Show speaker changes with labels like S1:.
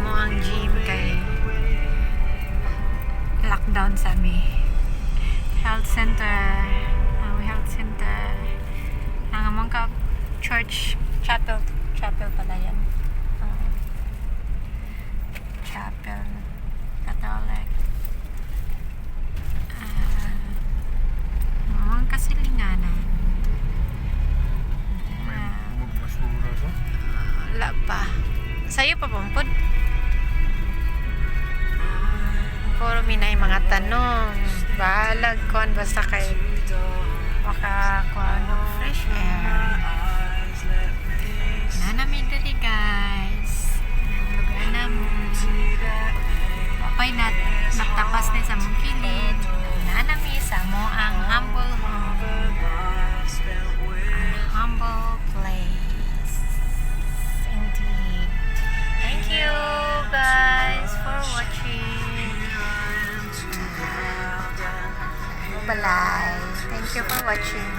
S1: amo ang gym kay lockdown sa mi. Health center. Ang health center. Ang among ka church chapel, chapel pala yan. Chapel Catholic. Ang among kasilinganan.
S2: May
S1: Ah,
S2: magbasura sa.
S1: Wala pa. Sa'yo pa pud. Puro minay mga tanong. Bahalag kon basta kay baka kuan og fresh air. Nanami diri, guys. Ang lugar namo. Wapay nat nagtapas ni sa mong kilid. Nanami sa mo ang humble home. Our humble place. Indeed. Thank you guys for watching. Bye. Thank you for watching.